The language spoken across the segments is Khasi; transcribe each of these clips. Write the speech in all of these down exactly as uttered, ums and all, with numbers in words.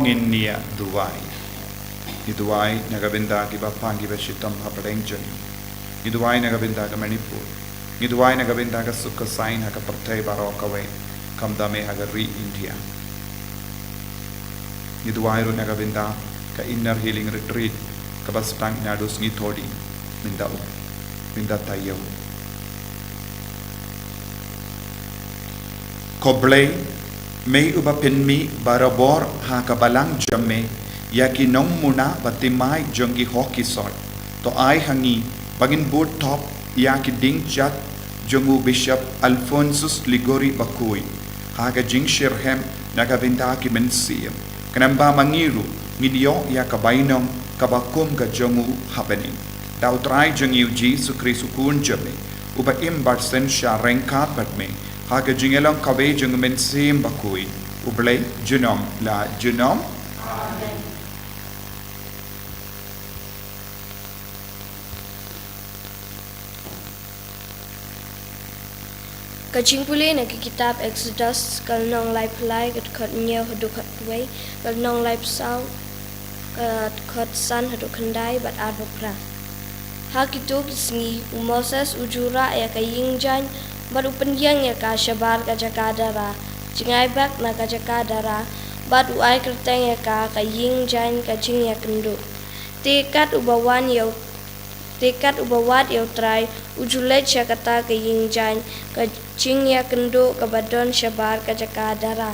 Ngin ïa duwai. Ngi duwai na ka bynta kiba pang kiba shitom hapdeng jong ngi. Ngi duwai na ka bynta ka Manipur. Ngi duwai na ka bynta ka suk ka saiñ ha ka pyrthei baroh kawei, khamtam eh ha ka ri India. Ngi duwai ruh na ka bynta ka Inner Healing Retreat kaba sdang naduh sngi Thohdieng mynta u, mynta taïew. Ko Blei, me uba pynmih barabor ha ka balang jong me ïa ki nongmuna ba thymmai jong ki hok ki soit, to ai ha ngi ba ngin bud thok ïa ki ding jait jong u Bishop Alphonsus Ligori Bakhuid ha ka jingshitrhem na ka bynta ki mynsiem, khnang ba ma ngi ruh ngin ïoh ïa ka bainong kaba kum ka jong u ha bneng. Da U Trai jong ngi U Jisu Khrist U Khun jong me, uba im bad synshar ryngkat bad me ha ka jingïalong kawei jong U Mynsiem Bakhuid, U Blei junom la junom. Amen. Ka jingpule na ka kitab Exodus, ka lynnong laiphew lai, ka dkhot hynñiew haduh khatwei, ka lynnong laiphew saw, ka dkhot san haduh khyndai bad arphew phra. Ha kito ki sngi u Moses u ju rah ïa ka ïing jaiñ bad u pynïeng ïa ka shabar ka jaka dara, jngai bak na ka jaka dara, bad u ai kyrteng ïa ka ka ïing jaiñ ka jingïakynduh. Te kat uba wan ïa u Te kat uba wad ïa U Trai u ju leit sha kata ka ïing jaiñ ka jingïakynduh kaba don shabar ka jaka dara.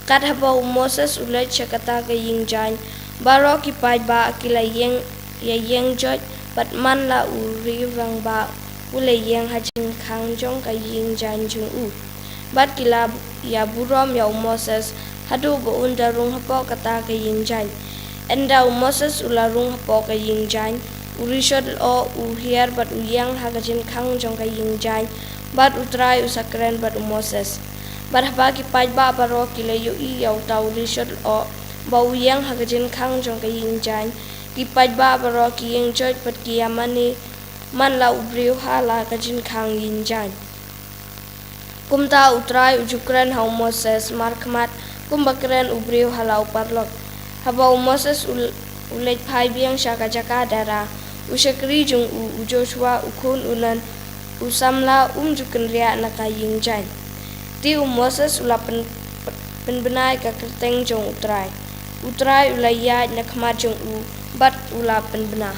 Kat haba u Moses u leit sha kata ka ïing jaiñ, baroh ki paidbah ki la ïeng, ïa ïeng joit, bad man la u riewrangbah u la ïeng ha jingkhang jong ka ïing jaiñ jong u. Bad ki la ïa burom ïa u Moses haduh ba un da rung hapoh kata ka ïing jaiñ. Ynda u Moses u la rung hapoh ka ïing jaiñ, u rishot lyoh u hiar bad u ïeng ha ka jingkhang jong ka ïing jaiñ, bad U Trai u sa kren bad u Moses. Bad haba ki paidbah baroh ki la ïohi ïa uta u rishot lyoh ba u ïeng ha ka jingkhang jong ka ïing jaiñ, ki paidbah baroh ki ïeng joit bad ki ïa mane man la u briew ha la ka jingkhang ïing jaiñ. Kumta U Trai u ju kren ha u Moses markhmat kumba kren u briew ha la u paralok. Haba u Moses u, u leit phai biang sha ka jaka dara, u shakri jong u, u Joshua u khun u Nun, u samla um ju kynriah na ka ïing jaiñ. Te u Moses u la pyn, pynbna ïa ka kyrteng jong U Trai. U Trai u la ïaid na khmat jong u bad u la pynbna: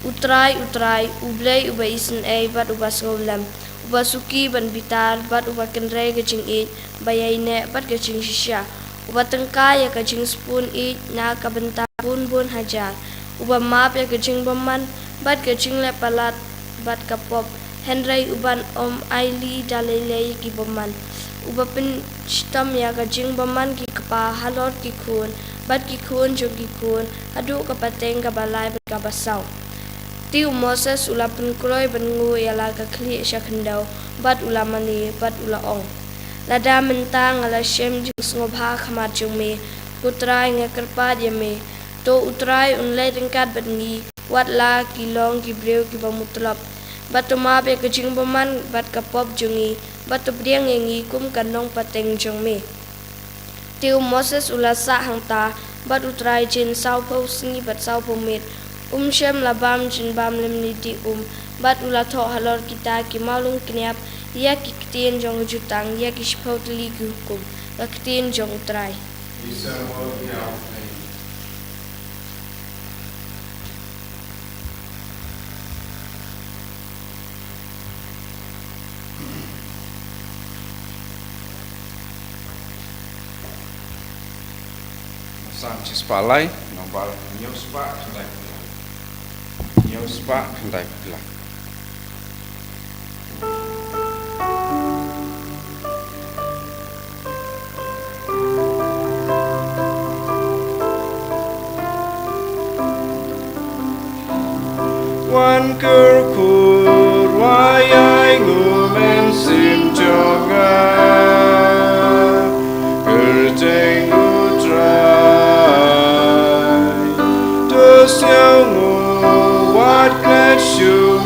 U Trai, U Trai, U Blei uba isynei bad uba sngewlem, uba suki ban bitar bad uba kynrei ka jingïeit ba ïaineh bad ka jingshisha, uba tyngkai ïa ka jingsbun ïeit na ka bynta bun bun hajar, uba map ïa ka jingbymman bad ka jingleh palat bad ka pop, hynrei u ban ym ailad da lei lei ïa ki bymman, uba pynshitom ïa ka jingbymman ki kpa halor ki khun bad ki khun jong ki khun haduh ka pateng kaba lai bad kaba saw. Te u Moses u la pynkroi ban nguh ïa la ka khlieh sha khyndew, bad u la mane, bad u la ong: Lada mynta nga la shem jingsngewbha ha khmat jong me, ko Trai, nga kyrpad ïa me, to U Trai un leit ryngkat bad ngi, wat la ki long ki briew kiba mutlop, bad to map ïa ka jingbymman bad ka pop jong ngi, bad to pdiang ïa ngi kum ka nongpateng jong me. Te u Moses u la sah hangta bad U Trai jin sawphew sngi bad sawphew miet, um shym la bam jingbam lymne dih um, bad u la thoh halor kita ki mawlyngkniap ïa ki ktien jong ka jutang ïa ki shiphew tylli ki hukum, ka ktien jong U Trai. Psalm shispah lai, number hynñiew spah khyndai phew lai. Hynñiew spah khyndai phew lai. Wan kyrkhu, wa ïai ngop mynsiem jong nga, kyrteng U Trai. To sngewnguh, wat klet shuh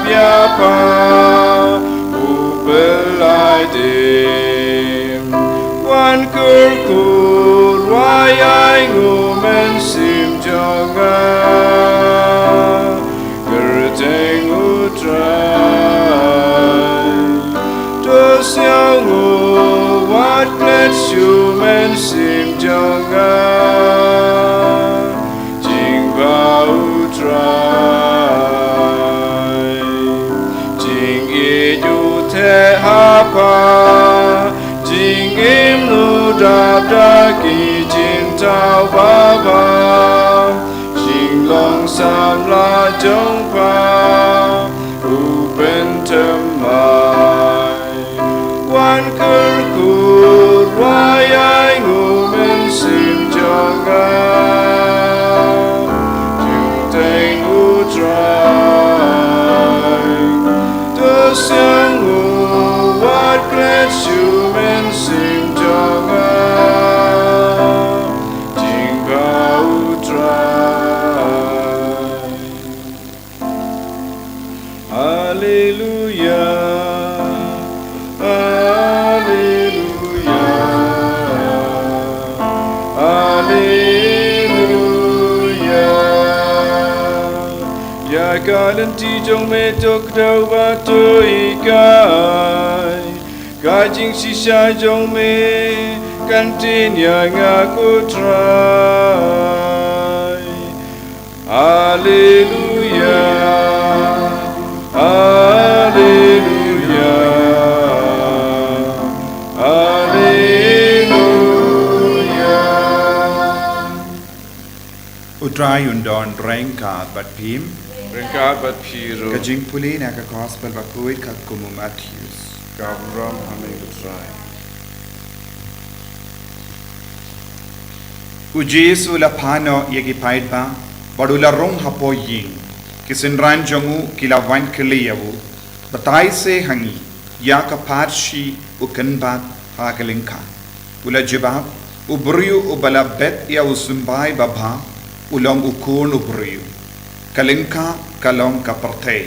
Bia pa u belai dim. Wan kyrkhu wa ïai ngu mynsiem jong nga. Kyrteng u Trai. To siaw ngu wat klet shu mynsiem jong nga. Jingba u Trai. Jingïeit u theh ha pha. Jingim u dap da ki jingthaw babha. Jinglong samla jong pha. U pynthymmai. Wan kyrkhu wa ïai ngu mynsiem jong nga. Kyrteng u Trai. To siaw ngu wat klet shu mynsiem jong nga. Jingba u Trai. Alleluia, alleluia, alleluia. Ïa ka lynti jong me to kdew bad to hikai. Ka jingshisha jong me kan tynrai ïa nga ko Trai. Alleluia, alleluia, alleluia. U Trai un don ryngkat bad phi. Ryngkat bad phi ruh. Ka jingpule na ka gospel bakhuid katkum u Mathaios. Ka burom ha me ko Trai. U Jisu u la phah noh ïa ki paidbah bad u la rung hapoh ïing. Ki synran jong u ki la wan kylli ïa u, batai se ha ngi ïa ka pharshi u kynbat ha ka lyngkha. U la jubab, u briew uba la bet ïa u symbai babha u long u khun u briew. Ka lyngkha ka long ka pyrthei.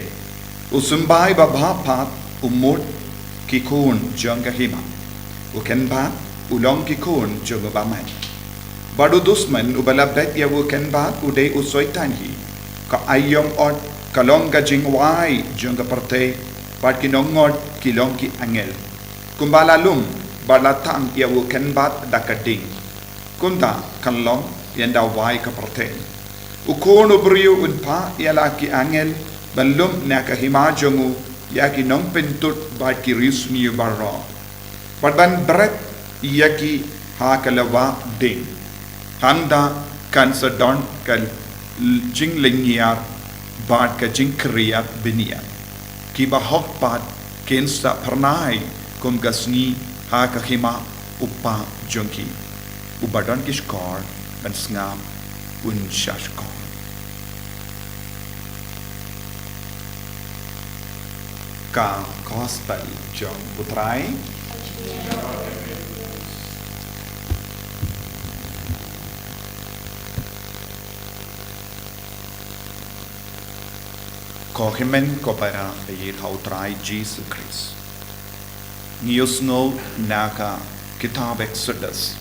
U symbai babha pat u mut ki khun jong ka hima. U kynbat u long ki khun jong u bamon. Bad u dusmon uba la bet ïa u kynbat u dei u Soitan hi. Ka aïom ot ka long ka jingwai jong ka pyrthei, bad ki nongot ki long ki angel. Kumba la lum bad la tang ïa u kynbat da ka ding, kumta kan long ïa ka wai ka pyrthei. U Khun u briew un phah ïa la ki angel ban lum na ka hima jong u ïa ki nongpynthut bad ki riewsniew baroh, bad ban bret ïa ki ha ka lawei ding. Hangta kan sa don ka jinglynñiar bad ka jingkhriat bniat. Ki bahok pat kin sa phyrnai kum ka sngi ha ka hima u Kpa jong ki. Uba don ki shkor ban sngap un sa shkor. Ka Gospel jong u Trai. Ko hynmen ko para ba ïeit ha u Trai Jisu Khrist. Ngi ïohsngew na ka kitab Exodus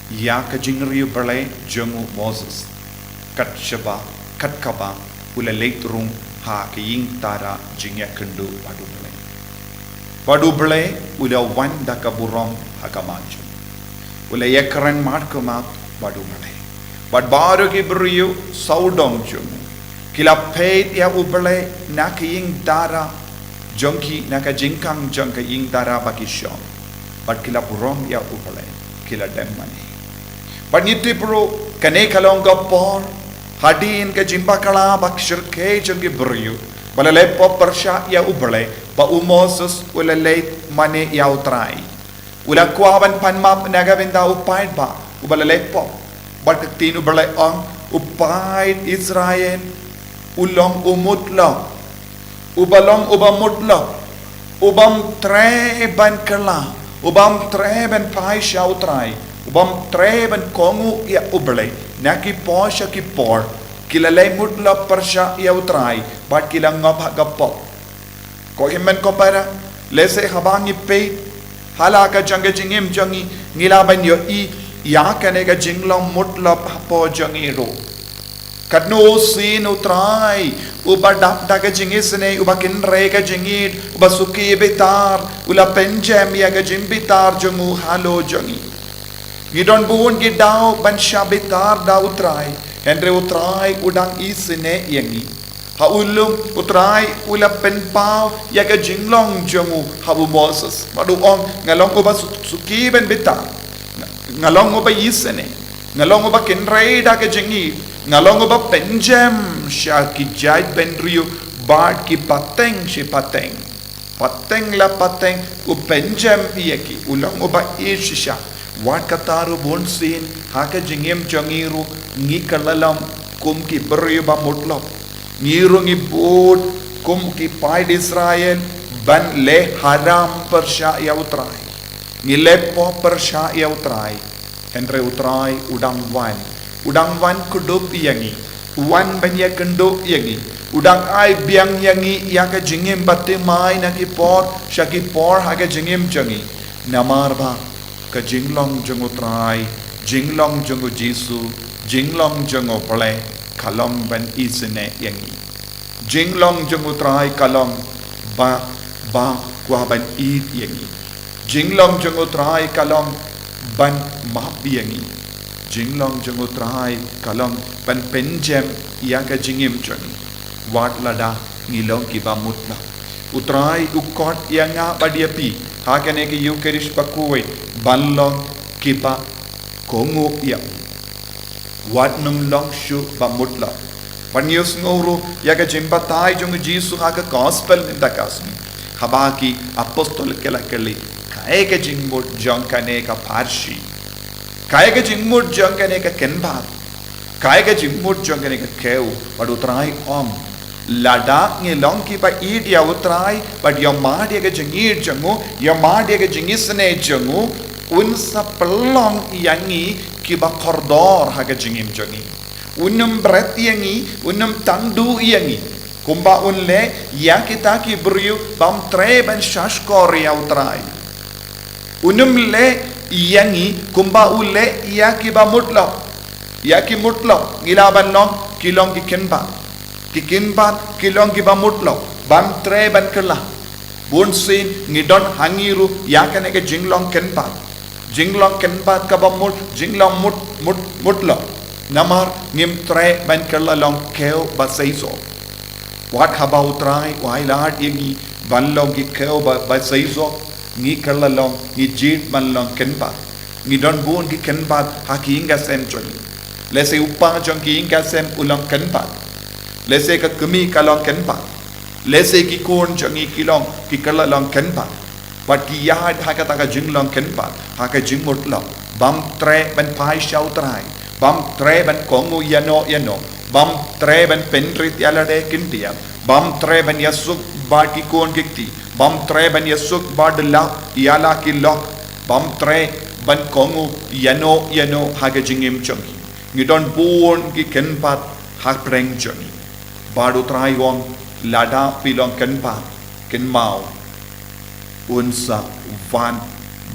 ïa ka jingriewblei jong u Moses, kat shaba, kat kaba u la leit rung ha ka ïing tara jingïakynduh bad u Blei. Bad u Blei u la wan da ka burom ha ka mar jong u. U la ïakren markhmat bad u Blei. Bad baroh ki briew sawdong jong u ki la peit ïa u Blei na ka ïing tara jong ki, na ka jingkhang jong ka ïing tara ba ki shong. Bad ki la burom ïa u Blei, ki la dem mane. Bad ngi tip ruh kane ka long ka por hadien ka jingbakla bad shyrkhei jong ki briew ba la leh pop pyrshah ïa u Blei, ba u Moses u la leit mane ïa u Trai. U la kwah ban pan map na ka bynta u paidbah uba la leh pop. Bad ka ktien u Blei ong, u paid Israel u long u mutlop. Uba long uba mutlop, ubym treh ban kylla, ubym treh ban phai sha u Trai, ubym treh ban kohnguh ïa u Blei na ki por sha ki por, Ki la leh mutlop pyrshah ïa u Trai, bad ki la ngop ha ka pop. Ko hynmen ko para, lehse haba ngi peit ha la ka jong ka jingim jong ngi, ngi lah ban ïohi ïa kane ka jinglong mutlop hapoh jong ngi ruh. Katno sien u Trai uba dap da ka jingisynei, uba kynrei ka jingïeit, uba suki bitar, u la pynjem ïa ka jingbitar jong u halor jong ngi. Ngi don bun ki daw ban shah bitar da u Trai, hynrei u Trai u dang isynei ïa ngi. Ha u lum u Trai u la pynpaw ïa ka jinglong jong u ha u Moses, bad u ong, nga long uba su-, suki ban bitar. Nga, nga long uba isynei. Nga long uba kynrei da ka jingïeit. Nga long uba pynjem sha ki jaitbynriew bad ki pateng shi pateng. Pateng la pateng u pynjem ïa ki, u long uba ïeit shisha. Wat kata ruh bun sien ha ka jingim jong ngi ruh ngi kylla long kum ki briew ba mutlop. Ngi ruh ngi bud kum ki paid Israel ban leh haram pyrshah ïa u Trai. Ngi leh pop pyrshah ïa u Trai. Hynrei u Trai u dang wan. U dang wan kdup ïa ngi. U wan ban ïakynduh ïa ngi. U dang ai biang ïa ngi ïa ka jingim ba thymmai na ki por sha ki por ha ka jingim jong ngi. Namar ba ka jinglong jong u Trai, jinglong jong u Jisu, jinglong jong u Blei, ka long ban isynei ïa ngi. Jinglong jong u Trai ka long ba, ba kwah ban ïeit ïa ngi. Jinglong jong u Trai ka long ban map ïa ngi. Jinglong jong u Trai ka long ban pynjem ïa ka jingim jong ngi. Wat lada ngi long kiba mutlop. U Trai u khot ïa nga bad ïa phi ha kane ka Ïukharist bakhuid ban long kiba kohnguh ïa u. Wat nym long shuh ba mutlop. Wat ngi ïohsngew ruh ïa ka jingbatai jong u Jisu ha ka gospel mynta ka sngi. Haba ki apostol ki la kylli, kaei ka jingmut jong kane ka pharshi? Kaei ka jingmut jong kane ka kynbat? Kaei ka jingmut jong kane ka khew? Bad u Trai u ong, lada ngi long kiba ïeit ïa u Trai, bad ïa mad ïa ka jingïeit jong u, ïa mad ïa ka jingisynei jong u, un sa pynlong ïa ngi kiba kordor ha ka jingim jong ngi. Un ym bret ïa ngi, un ym tangduh ïa ngi. Kumba un leh ïa kita ki briew bym treh ban shahshkor ïa u Trai. Un ym leh ïa ngi kumba u leh ïa kiba mutlop. Ïa ki mutlop ngi lah ban long, ki long ki kynbat. Ki kynbat ki long kiba mutlop, bym treh ban kylla. Bun sien ngi don ha ngi ruh ïa kane ka jinglong kynbat. Jinglong kynbat kaba mut, jinglong mut, mut, mutlop. Namar ngim treh ban kylla long khew ba seisoh. Wat haba u Trai u ailad ïa ngi ban long ki khew ba, ba seisoh, ngi kylla long, ngi jied ban long kynbat. Ngi don bun ki kynbat ha ki ïing ki sem jong ngi. Lehse u kpa jong ki ïing ki sem u long kynbat. Lehse ka kmie ka long kynbat. Lehse ki khun jong ngi ki long, ki kylla long kynbat. Wat ki ïaid ha kata ka jinglong kynbat, ha ka jingmutlop. Bym treh ban phai sha u Trai. Bym treh ban kohnguh ïano ïano. Bym treh ban pynrit ïa lade ki tiar. Bym treh ban ïasuk bad ki khun ki kti. Bym treh ban ïasuk bad la, ïa la ki lok. Bym treh ban kohnguh ïano ïano ha ka jingim jong ngi. Ngi don bun ki kynbat ha pdeng jong ngi. Bad u Trai u ong, lada phi long kynbat, kynmaw, un sa wan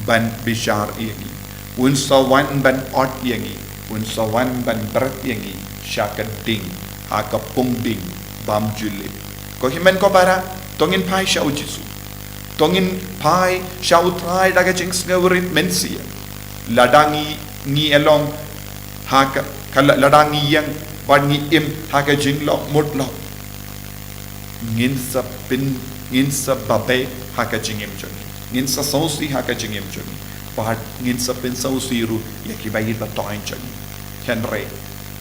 ban bishar ïa ngi. Un sa wan ban ot ïa ngi. Un sa wan ban bret ïa ngi sha ka ding, ha ka pung ding bym ju lip. Ko hynmen ko para, to ngin phai sha u Jisu. To ngin phai sha u Trai da ka jingsngewrit mynsiem. Lada ngi, ngi long ha ka, ka la-, lada ngi ïeng bad ngi im ha ka jinglong mutlop, ngin sa pyn, ngin sa babe ha ka jingim jong ngi. Ngin sa sngewsih ha ka jingim jong ngi. Bad ngin sa pynsngewsih ruh ïa ki baït ba toiñ jong ngi. Hynrei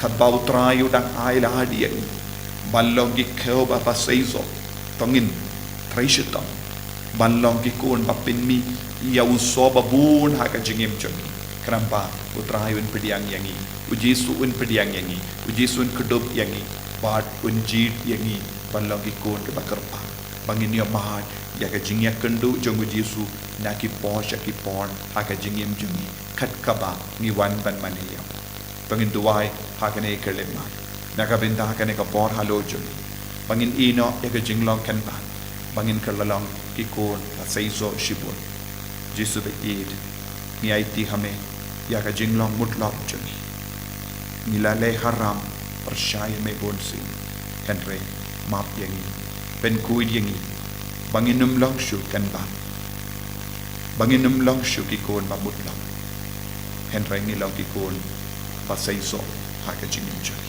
katba u Trai u dang ailad ïa ngi ban long ki khew ba, ba seisoh, to ngin trei shitom ban long ki khun ba pynmih ïa u soh ba bun ha ka jingim jong ngi. Khnang ba u Trai un pdiang ïa ngi, u Jisu un pdiang ïa ngi, u Jisu un kdup ïa ngi, bad un jied ïa ngi ban long ki khun kiba kyrpang, ba ngin ïamad ïa ka jingïakynduh jong u Jisu na ki por sha ki por ha ka jingim jong ngi, kat kaba ngi wan ban mane ïa u. To ngin duwai ha kane ka khyllipmat. Na ka bynta kane ka por halor jong ngi, ba ngin ïehnoh ïa ka jinglong kynbat, ba ngin kylla long ki khun ba seisoh shibun. Jisu ba ïeit, ngi aiti ha me ïa ka jinglong mutlop jong ngi. Ngi la leh haram pyrshah ïa me bun sien, hynrei map ïa ngi, pynkhuid ïa ngi, ba ngin ym long shuh kynbat, ba ngin ym long shuh ki khun ba mutlop, hynrei ngi long ki khun ba seisoh ha ka jingim jong ngi.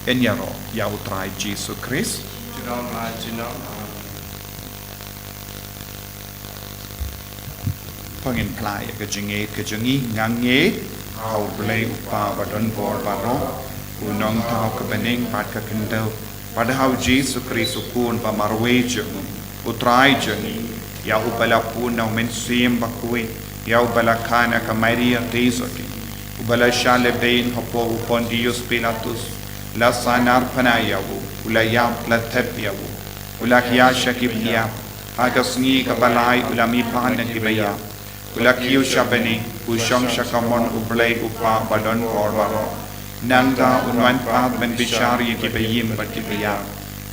Yn ïaroh ïa U Trai Jisu Khrist. Junom la junom. Amen. To ngin phla ïa ka jingngeit ka jong ngi. Nga ngeit ha U Blei U Kpa Badonbor Baroh, U Nongthaw ka bneng bad ka khyndew, bad ha U Jisu Khrist U Khun ba marwei jong U, U Trai jong ngi, ïa uba la pun na U Mynsiem Bakhuid, ïa uba la kha na ka Maria Theisotti, uba la shah lehbeiñ hapoh u Pontius Pilatus, la sahnarphna ïa u, u la ïap, la thep ïa u, u la khia sha ki pdiap, ha ka sngi kaba lai u la mihpat na kiba ïap, u la kiew sha bneng, u shong sha kamon U Blei U Kpa Badonbor Baroh. Nangta un wan pat ban bishar ïa kiba im bad kiba ïap.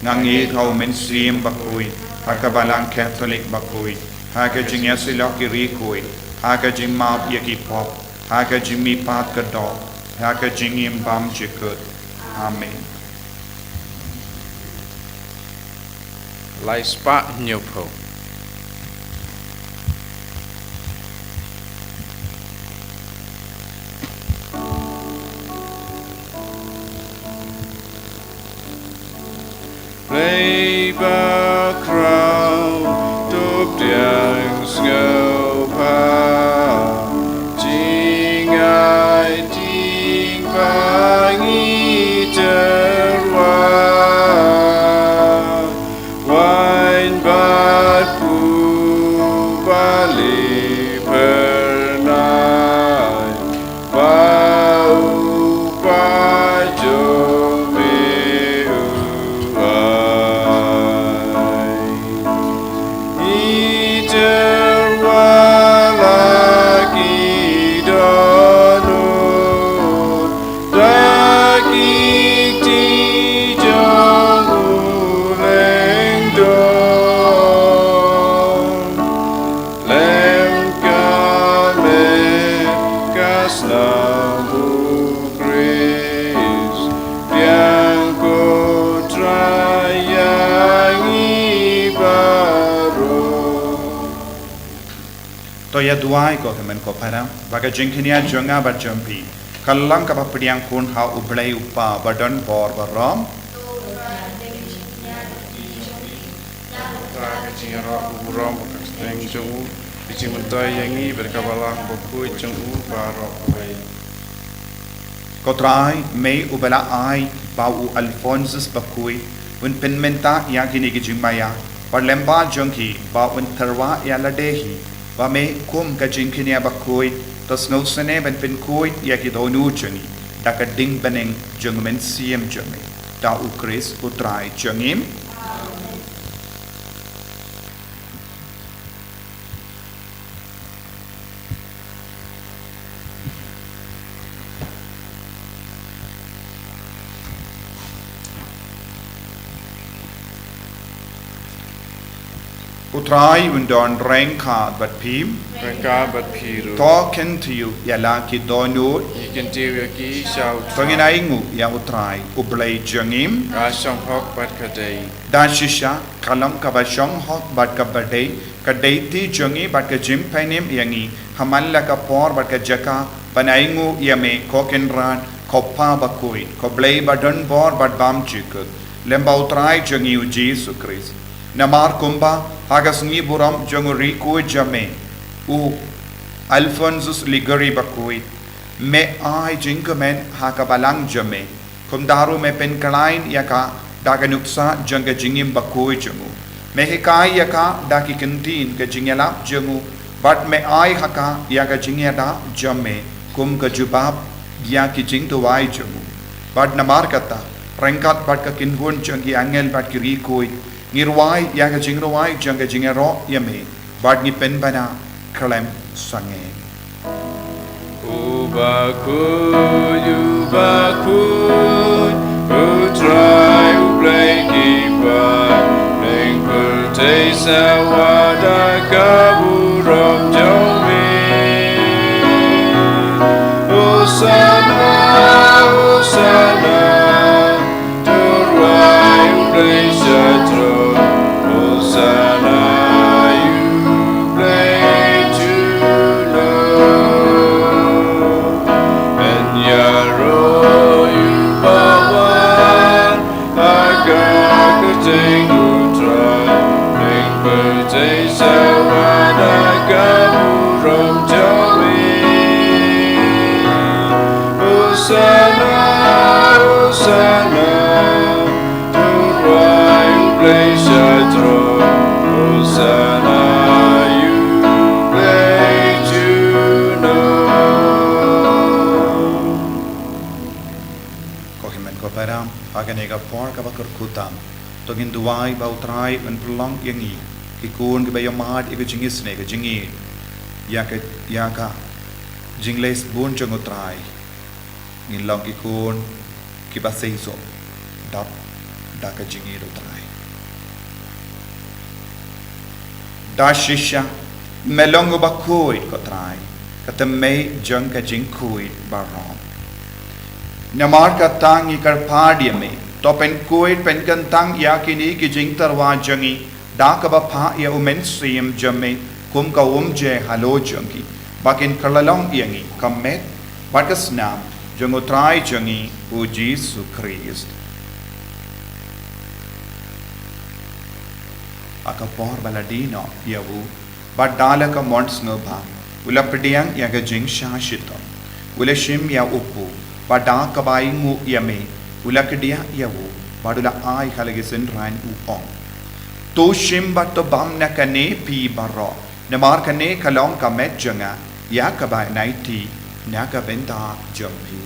Nga ngeit ha U Mynsiem Bakhuid, ha ka Balang Katholik bakhuid, ha ka jingïasyllok ki riewkhuid, ha ka jingmap ïa ki pop, ha ka jingmihpat ka doh, ha ka jingim bymjukut. Amen. Lai spah hynñiewphew. Blei bakhraw, to pdiang sngewbha, jingai jingpang ïa u tyrwa, waiñ bad u bali phyrnai, ba u Kpa jong me u ai. Ngi tyrwa la ki dohnud da ki kti jong u lyngdoh. Lem ka met ka snam u Khrist, pdiang ko Trai ïa ngi baroh. To ïa duwai ko hynmen ko para, ba ka jingkñia jong nga bad jong phi kan long kaba pdiang khun ha U Blei U Kpa Badonbor Baroh. Ka jingïaroh u burom bad ka kyrteng jong u, ka jingmyntoi ïa ngi bad ka Balang Bakhuid jong u baroh kawei. Ko Trai, me uba la ai ba u Alphonsus Bakhuid un pynmynta ïa kine ki jingmaïa, bad lyngba jong ki ba un tyrwa ïa lade hi, ba me kum ka jingkñia bakhuid to sngewsynei ban pynkhuid ïa ki dohnud jong ngi da ka ding bneng jong U Mynsiem jong me. Da U Khrist U Trai jong ngi. U Trai un don ryngkat bad phi. Ryngkat bad phi ruh. To kyntiew ïa la ki dohnud. Ngi kyntiew ïa ki sha U Trai. To ngin ainguh ïa U Trai U Blei jong ngi. Ka shong hok bad ka dei. Da shisha ka long kaba shong hok bad kaba dei, ka dei ti jong ngi bad ka jingpynim ïa ngi ha man la ka por bad ka jaka ban ainguh ïa me, ko Kynrad, ko Kpa Bakhuid, ko Blei Badonbor bad Bymjukut, lyngba U Trai jong ngi U Jisu Khrist. Namar kumba ha ka sngi burom jong u riewkhuid jong me, u Alphonsus Liguori Bakhuid, me ai jingkmen ha ka Balang jong me, kumta ruh me pynkhlaiñ ïa ka da ka nuksa jong ka jingim bakhuid jong u. Me hikai ïa ka da ki kyntien ka jingïalap jong u, bad me ai ha ka ïa ka jingïada jong me kum ka jubab ïa ki jingduwai jong u. Bad namar kata, ryngkat bad ka kynhun jong ki angel bad ki riewkhuid, ngi rwai ïa ka jingrwai jong ka jingïaroh ïa me, bad ngi pynbna khlem sangeh. U bakhuid, u bakhuid, u Sawa da ka burom jong me. Hosanna, Hosanna, to the One who reigns on the throne. Hosanna, you pray to Lord. And Yaro, you power. Hakateng u Trai, pynpyrthei sawa da ka burom jong me. Hosanna, Hosanna, to the One who reigns on the throne. Hosanna, you pray to Lord. Ko hynmen ko para, ha kane ka por kaba kyrkhu tam, to ngin duwai ba u Trai un pynlong ïa ngi ki khun kiba ïohmad ïa ka jingisynei ka jingïeit, ïa ka, ïa ka jingleh bun jong u Trai. Ngin long ki khun kiba seisoh dap da ka jingïeit u Trai. Da shisha me long uba khuid ko Trai, ka thymmei jong ka jingkhuid baroh. Namar kata ngi kyrpad ïa me, to pynkhuid pynkyntang ïa kine ki jingtyrwa jong ngi da kaba phah ïa u Mynsiem jong me kum ka umjai halor jong ki, ba kin kylla long ïa ngi ka met bad ka snam jong u Trai jong ngi u Jisu Khrist. Ha ka por ba la die noh ïa u, bad da la ka mon sngewbha, u la pdiang ïa ka jingshah shitom. U la shim ïa u kpu, bad da kaba ainguh ïa me, u la kdiah ïa u, bad u la ai ha la ki synran u ong: To shim bad to bam na kane phi baroh, namar kane ka long ka met jong nga, ïa kaba nai ti na ka bynta jong phi.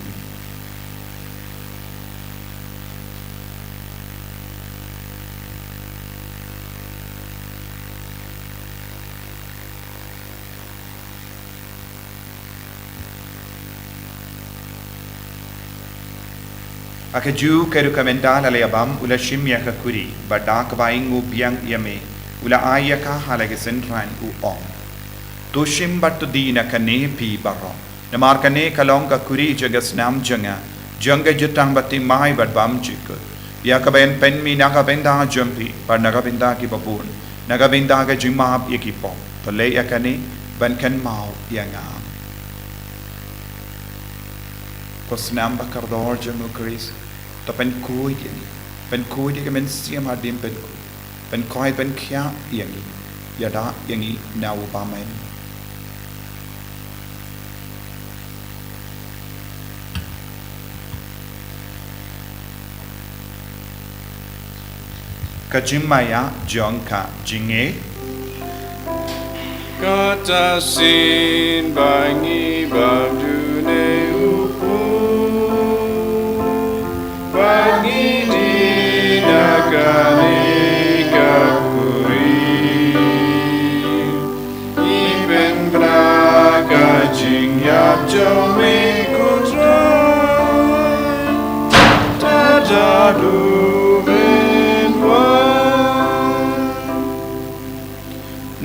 Ha kajuh ka rukom ynda la ïa bam, u la shim ïa ka kuri, bad da kaba ainguh biang ïa me, u la ai ïa ka ha la ki synran u ong: To shim bad to die na kane phi baroh, namar kane ka long ka kuri jong ka snam jong nga, jong ka jutang ba thymmai bad bymjukut, ïa kaba yn pynmih na ka bynta jong phi bad na ka bynta kiba bun, na ka bynta ka jingmap ïa ki pop. To leh ïa kane ban kynmaw ïa nga. Ko snam ba kordor jong u Khrist, to pynkhuid ïa ngi, pynkhuid ïa ka mynsiem hadien pynkhuid, pynkhuid pynkhiah ïa ngi, ïada ïa ngi na u bymman. Ka jingmaïa jong ka jingngeit. Kata sien ba ngi bam dune u kpu, ba ngi die na kane ka kuri. Ngi pynbna ka jingïap jong me ko Trai, tad haduh men wan.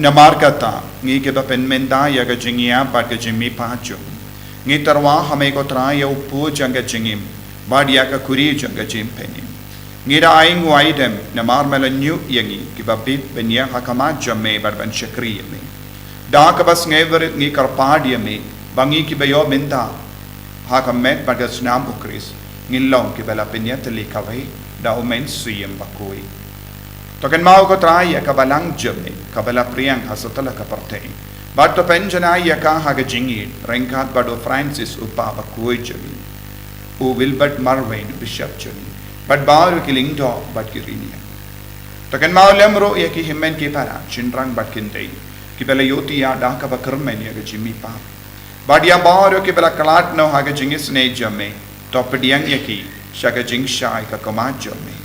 Namar kata, ngi kiba pynmynta ïa ka jingïap bad ka jingmihpat jong ngi, ngi tyrwa ha me ko Trai ïa u kpu jong ka jingim, bad ïa ka kuri jong ka jingpynim. Ngi da ainguh aidem, namar me la ñiuh ïa ngi kiba bit ban ïeng ha khmat jong me bad ban shakri ïa me. Da kaba sngewrit ngi kyrpad ïa me, ba ngi kiba ïoh bynta ha ka met bad ka snam u Khrist, ngin long kiba la pynïatylli kawei da u Mynsiem Bakhuid. To kynmaw ko Trai ïa ka balang jong me, kaba la pdiang ha satlak ka pyrthei, bad to pynjanai ïa ka ha ka jingïeit, ryngkat bad u Francis u Kpa Bakhuid jong me, u Wilbert Marwein u Bishop jong me, bad baroh ki lyngdoh bad ki riewniam. To kynmaw lem ruh ïa ki hynmen ki para, shynrang bad kynthei, kiba la ïohthiah da kaba kyrmen ïa ka jingmihpat, bad ïa baroh kiba la khlad noh ha ka jingisynei jong me, to pdiang ïa ki sha ka jingshai ka khmat jong me.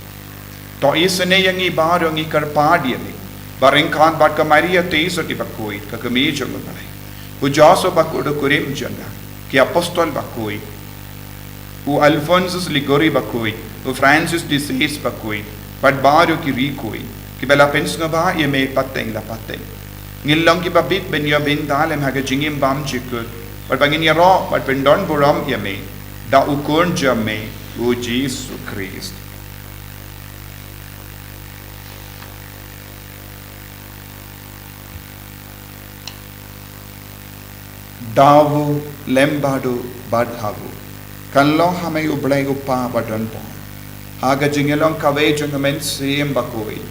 To isynei ïa ngi baroh, ngi kyrpad ïa me, ba ryngkat bad ka Maria Theisotti Bakhuid, ka kmie jong u Blei, u Joseph Bakhuid u kurim jong nga, ki apostol bakhuid, u Alphonsus Liguori Bakhuid, u Francis de Sales Bakhuid, bad baroh ki riewkhuid, kiba la pynsngewbha ïa me pateng la pateng. Ngin long kiba bit ban ïoh bynta lem ha ka jingim bymjukut, bad ba ngin ïaroh bad pyndonburom ïa me da u Khun jong me, u Jisu Khrist. Da u lem bad u bad ha u, kan long ha me U Blei U Kpa Badonbor, ha ka jingïalong kawei jong U Mynsiem Bakhuid,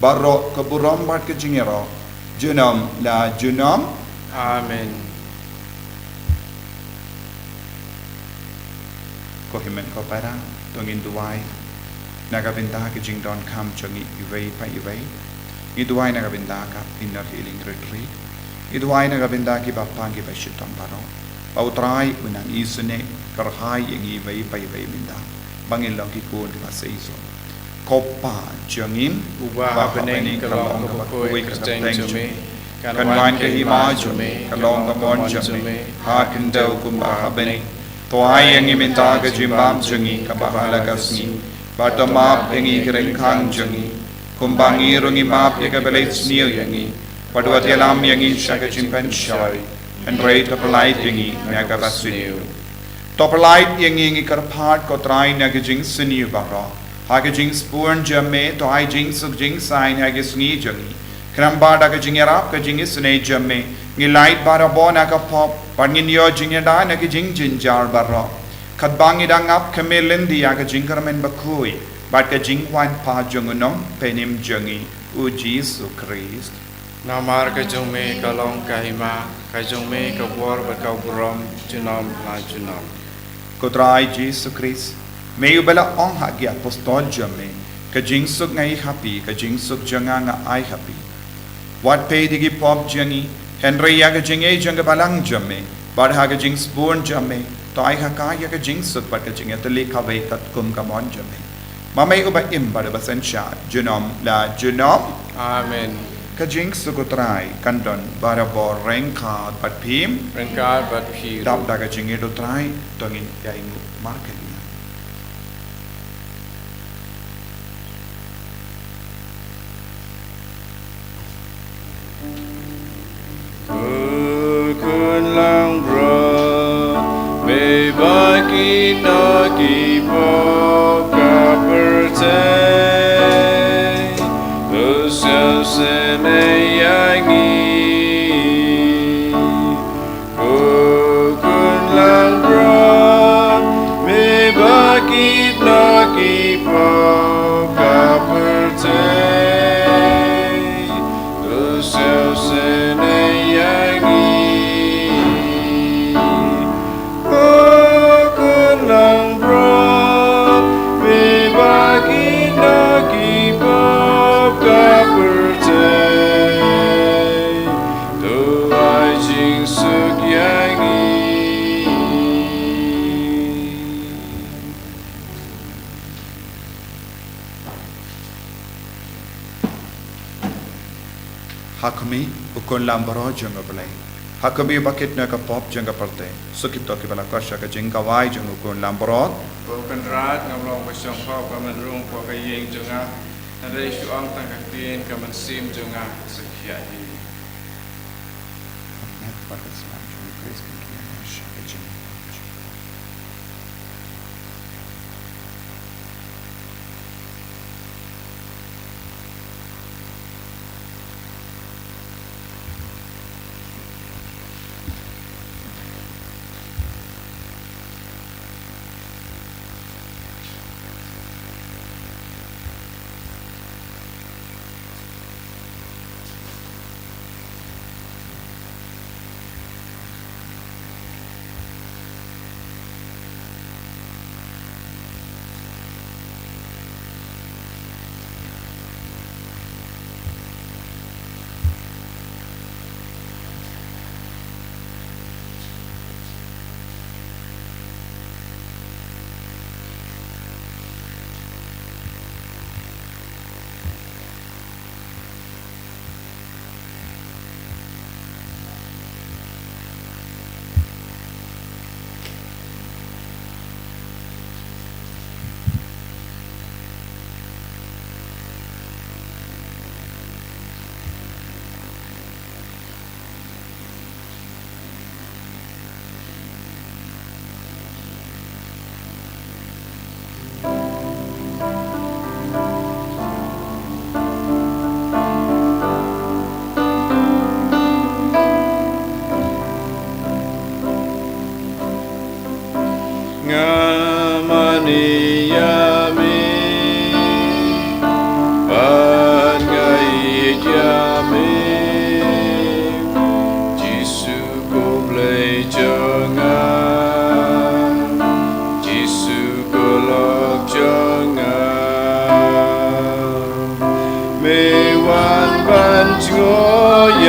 baroh ka burom bad ka jingïaroh, junom la junom. Amen. Ko hynmen ko para, to ngin duwai na ka bynta ka jingdonkam jong ngi iwei pa iwei. Ngi duwai na ka bynta ka Inner Healing Retreat. Ngi duwai na ka bynta kiba pang kiba shitom baroh, ba U Trai un nang isynei kyrhai ïa ngi iwei pa iwei mynta, ba ngin long ki khun kiba seisoh. Ko Pa jong ngi, uba ha bneng, ka long ka bakhuid ka kyrteng jong me. Kan wan ka hima jong me, ka long ka mon jong me ha khyndew kumba ha bneng. To ai ïa ngi mynta ka jingbam jong ngi kaba ha la ka sngi, bad to map ïa ngi ki ryngkang jong ngi, kumba ngi ruh ngi map ïa kiba leit sniew ïa ngi, bad wat ïalam ïa ngi sha ka jingpynshoi, hynrei to pyllait ïa ngi na kaba sniew. To pyllait ïa ngi, ngi kyrpad ko Trai, na ka jingsniew baroh. Ha ka jingsbun jong me to ai jingsuk jingsaiñ ha ka sngi jong ngi. Khnang ba da ka jingïarap ka jingisynei jong me, ngin lait barabor na ka pop, bad ngin ïoh jingïada na ka jingjynjar baroh. Katba ngi dang ap khmih lynti ïa ka jingkyrmen bakhuid bad ka jingwan pat jong U Nongpynim jong ngi, U Jisu Khrist. Namar ka jong me ka long ka hima, ka jong me ka bor bad ka burom, junom la junom. Ko Trai Jisu Khrist, me uba la ong ha ki apostol jong me, ka jingsuk nga ai ha phi, ka jingsuk jong nga nga ai ha phi. Wat peit ïa ki pop jong ngi, hynrei ïa ka jingïeit jong ka balang jong me, bad ha ka jingsbun jong me, to ai ha ka ïa ka jingsuk bad ka jingïatylli kawei katkum ka mon jong me. Ma me uba im bad uba synshar, junom la junom. Amen. Ka jingsuk U Trai kan don barabor ryngkat bad phi. Ryngkat bad phi. Dap da ka jingïeit U Trai, to ngin ïainguh markylliang. Ko Khun langbrot, me ba kino ki pop ka pyrthei, to sngewsynei ïa ngi. Ko Khun langbrot, me ba kino ki pop ka pyrthei, to sngewsynei ïa ngi. Ko Khun langbrot, me ba kino ki pop ka pyrthei, to ai jingsuk ïa ngi. Ha khmih, U Khun langbrot jong U Blei. Ha khmih ba kit na ka pop jong ka pyrthei. Suk kito kiba la koit sha ka jingkawai jong U Khun langbrot. Ko Kynrad, ngam long ba shong hok ba men rung hapoh ka ïing jong nga, hynrei shu ong tang ka ktien, ka mynsiem jong nga sa khia hi.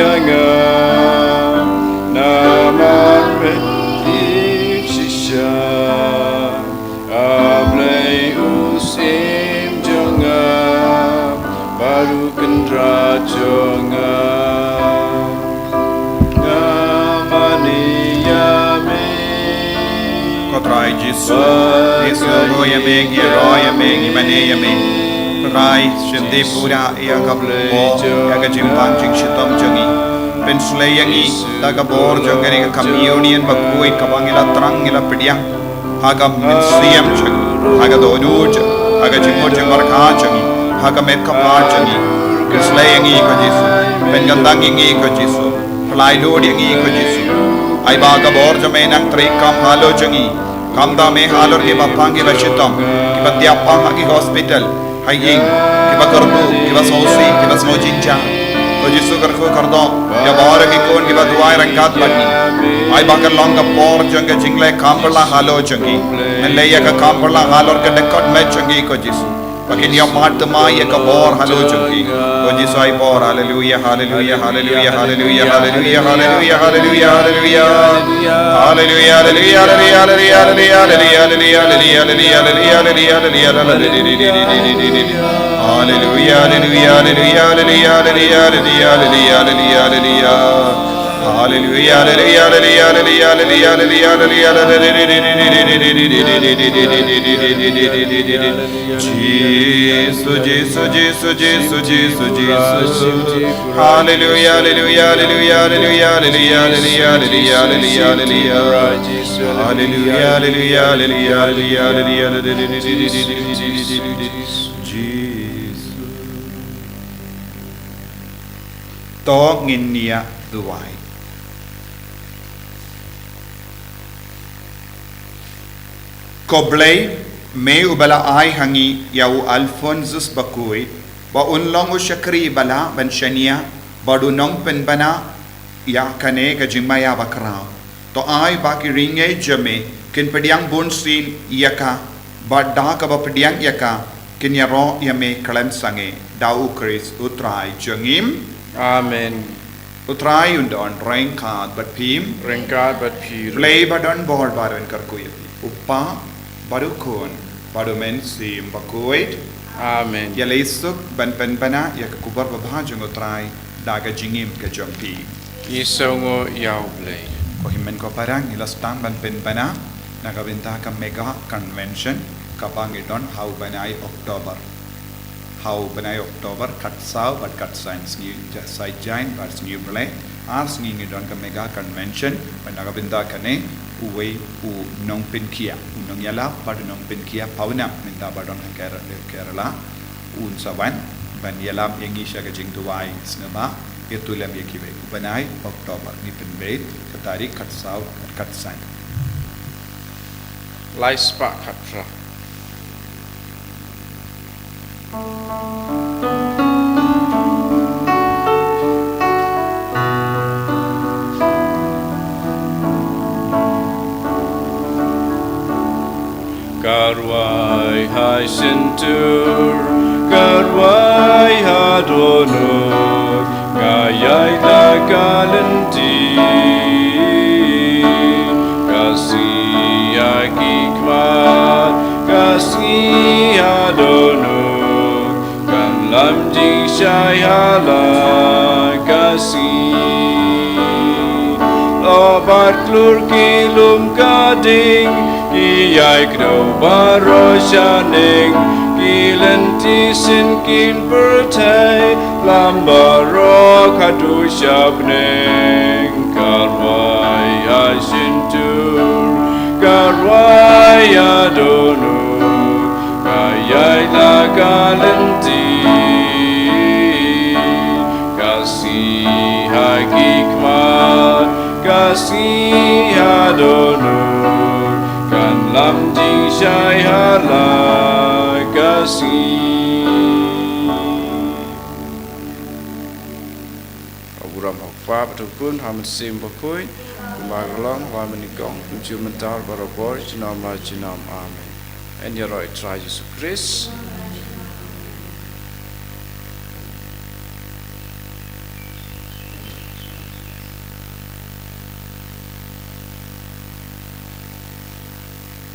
Nga namar pynïaid shisha, A Blei u Syiem jong nga bad u Kynrad jong nga. Nga mane ïa me. Ko Trai Jisu, ngi sngewnguh ïa me, ngi ïaroh ïa me, ngi mane ïa me. Ko Trai, shim dei pura ïa ka bor, ïa ka jingpang jingshitom jong ngi. Pynshlei ïa ngi da ka bor jong kane ka communion bakhuid kaba ngi la thrang, ngi la pdiang ha ka mynsiem jong ngi, ha ka dohnud jong ngi, ha ka jingmut jingpyrkhat jong ngi, ha ka met ka phad jong ngi. Pynshlei ïa ngi ko Jisu. Pynkyntang ïa ngi ko Jisu. Pynlait lut ïa ngi ko Jisu. Ai ba ka bor jong me nang trei kam halor jong ngi. Kumta me halor kiba pang kiba shitom, kiba thiah pang ha ki hospital, ha ïing, kiba kyrduh, kiba sngewsih, kiba sngew jynjar. Ko Jisu kyrkhu kyrdoh ïa baroh ki khun kiba duwai ryngkat bad ngi. Ai ba kan long ka por jong ka jingleh kam pyrshah halor jong ngi. Ngan leh ïa ka kam pyrshah halor ka dkhot met jong ngi ko Jisu. Ba kin ïoh martyrmai ïa ka bor halor jong ngi. Ko Jisu ai bor. Haleluia, haleluia, haleluia, haleluia, haleluia, haleluia, haleluia, haleluia. Haleluia, haleluia, haleluia, haleluia, haleluia. Haleluia, haleluia, haleluia, haleluia, haleluia, haleluia, haleluia, haleluia, haleluia, haleluia, haleluia, haleluia. Haleluia, haleluia, haleluia, haleluia, haleluia, haleluia, haleluia, haleluia. Jisu, Jisu, Jisu, Jisu, Jisu, Jisu. Haleluia, haleluia, haleluia, haleluia, haleluia, haleluia, haleluia, haleluia, haleluia. Haleluia, haleluia, haleluia, haleluia, haleluia, haleluia, haleluia, haleluia, Jisu. To ngin ïa duwai. Ko Blei, me uba la ai ha ngi ïa u Alphonsus Bakhuid, ba un long u shakri ba lah ban shaniah bad u nongpynbna ïa kane ka jingmaïa bakhraw. To ai ba ki ryngieit jong me kin pdiang bunsien ïa ka, bad da kaba pdiang ïa ka kin ïaroh ïa me khlem sangeh, da U Khrist U Trai jong ngi. Amen. U Trai un don ryngkat bad phi. Ryngkat bad phi ruh. Blei ba don bor ba un kyrkhu ïa phi. U Kpa bad U Khun bad U Mynsiem Bakhuid. Amen. Ïaleh suk ban pynbna ïa ka khubor babha jong U Trai da ka jingim ka jong phi. Ngi sngewnguh ïa U Blei. Ko hynmen ko para, ngi la sdang ban pynbna na ka bynta ka mega convention kaba ngi don ha u bnai October. Ha u bnai October, khatsaw bad khatsan, sngi Saitjaiñ bad sngi U Blei, ar sngi ngi don ka mega convention. Bad na ka bynta kane, uwei u nongpynkhiah, u nongïalap bad u nongpynkhiah pawnam mynta ba don ha Ker-, Kerala, un sa wan ban ïalam ïa ngi sha ka jingduwai sngewbha, ïathuh lem ïa kiwei. U bnai October, ngi pynbeit ka tarik khatsaw, khatsan. Lai spah khatphra. Ka rwai ha shyntur, ka rwai ha dohnud, nga ïaid la ka lynti. Ka sngi ha ki khmat, ka sngi ha dohnud, kan lam jingshai ha la ka sngi. Lo bad klur ki lum ka ding, ki ïai kdew baroh shaneng, ki lynti sien kin pyrthei, lam baroh khatduh sha bneng. Ka rwai ha shyntur, ka rwai ha dohnud, ka ïaid la ka lynti. Ka sngi ha ki khmat, ka sngi ha dohnud, kan lam jingshai ha la ka sngi. Ka burom ha u Kpa bad u Khun, ha u Mynsiem Bakhuid, kumba ka long ha la mynnyngkong, mynta mynta barabor, junom la junom. Amen. Yn ïaroh ïa u Trai Jisu Khrist.